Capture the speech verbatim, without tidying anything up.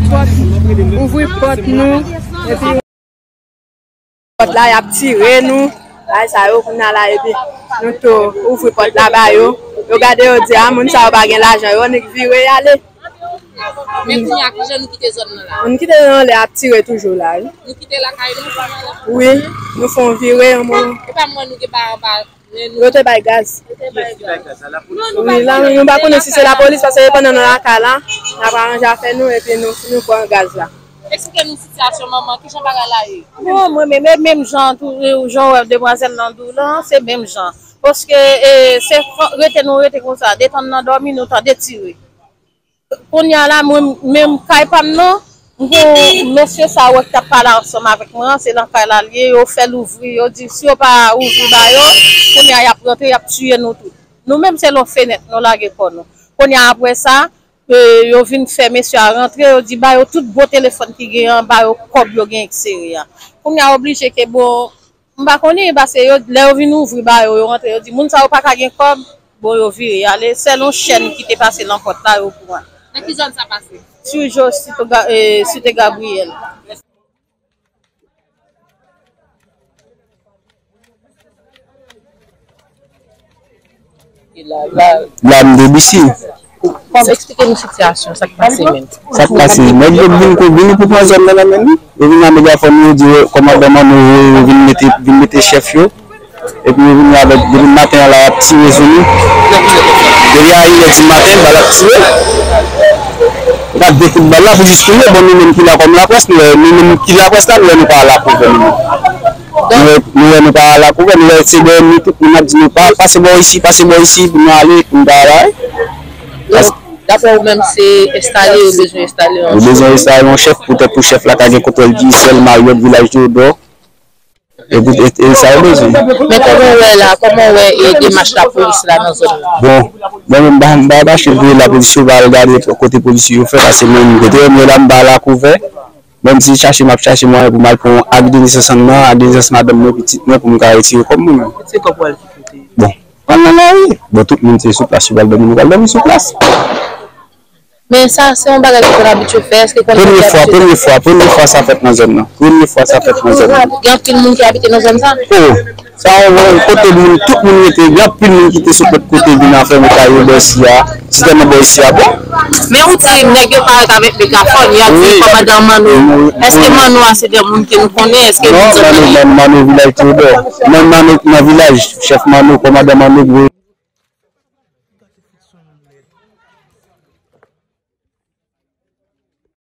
Pòt, ouvri pòt nou, epi pòt la, y ap tire nou. Bagay sa yo, kounye a la, epi nou tou ouvri pòt la ba yo. Yo gade, yo di, a, moun sa yo pa gen lajan, yo annik vire y ale. Men kounye a, kijan nou kite zòn nan la? Nou kite zòn nan, y ap tire toujou la, wi. Nou kite lakay nou kounye a la? Wi, nou fè yon vire, yon mo. E pa mwen nou gen pa anba men nou? Yo te bay gaz. Yo te bay gaz. Wi, la, nou pa konnen si se lapolis, paske yo pandan nan lakay la, n ap aranje afè nou, epi nou, nou pran gaz la. Eksplike nou sitiyasyon manman, kijan bagay la ye? Bon, mwen menm, e menm jan tou, e, jan w wè demwazèl lan di w lan, se menm jan. Paske, e, se fò-, rete nou rete konsa, detan nan dòmi, nou tande tire. Kounye a la, mwen menm kay pa m nan, m gen yon mesye sa wè k t ap pale ansanm avèk mwen an, se nan kay la l ye, yo fè l ouvri, yo di si yo pa ouvri ba yo, kounye a y ap rantre, y ap tiye nou tout. Nou menm se lon fenèt nou lage kò nou. Kounye a apre sa, e, yo vin fè mesye a rantre, yo di ba yo tout bon telefòn ki gen an, ba yo kòb yo gen ekstere a. Kounye a oblije ke bon, m pa konnen, paske yo, lè yo vin ouvri ba yo, yo rantre, yo di moun sa yo pa ka gen kòb, bon, yo vire y ale. Sèl yon chèn ki te pase nan pòt la, yo pran. Nan ki zòn sa pase? Sou Jo, Site Ga-, e, Site Gabriyèl. La m te bisi. Bon, eksplike nou sitiyasyon, sa k pase menm? Sa k pase? Nèg yo vin kou-, vin pou pran zòn nan nan men nou. Yo vin ak megafòn, yo di, kòmandan Manno voye yo vin mete, vin mete chèf yo. Epi yo vin la avèk, depi maten an la, y ap tire sou nou. Depi a inè di maten, bal ap tire. Yo ka de kout bal la pou jis touye. Bon, nou menm ki la kòm laprès, nou wè, nou menm ki laprès la, nou wè nou pa al akouvè nou menm. Nou wè, nou wè nou pa al akouvè, nou wè se dèyè nou tout moun ap di nou pa pase bò isi, pase bò isi pou nou ale, pou nou pa al. Donk, daprè ou menm, se enstale yo bezwen enstale yon chèf? Yo bezwen enstale yon chèf, poutèt pou chèf la ka gen kontwòl Digicel, Marriott, Vilaj Teyodò. E, e, e sa yo bezwen. Men kòman w wè la, kòman w wè, e, demach lapolis la nan zòn nan? Bon, mwen menm, m pa, m pa mache vire lapolis yo, pa al gade kote polisye yo fè, paske mwen menm kote yo, mwen la, m pa al akouvè. Menm si chache m ap chache mwayen pou m al pran ak de nesans an nan, ak de nesans madanm mwen, pitit mwen, pou m ka retire kòb mwen menm. Retire kòb ou al ki kote? Bon, al nan lari. Bon, tout moun se sou plas yo pral dòmi, nou pral dòmi sou plas. Men sa, se yon bagay ki konn abitye fè, èske konn... Premye fwa, premye fwa, premye fwa sa fèt nan zòn nan. Premye fwa sa fèt nan zòn nan. Gen anpil moun ki abite nan zòn sa? Oh, sa yon kote moun, tout moun rete, gen anpil moun ki te sou pòt kote vin anfèmen kay yo bò isi a. Sitèlman bò isi a bon. Men ou di nèg yo parèt avèk megafòn, y ap di kòmandan Manno. Èske Manno a se de moun ke nou konnen? Èske nou... Non, Manno, Manno, Manno Vilaj Teyodò. Manno nan vilaj, chèf Manno, kòmandan Manno, gwo.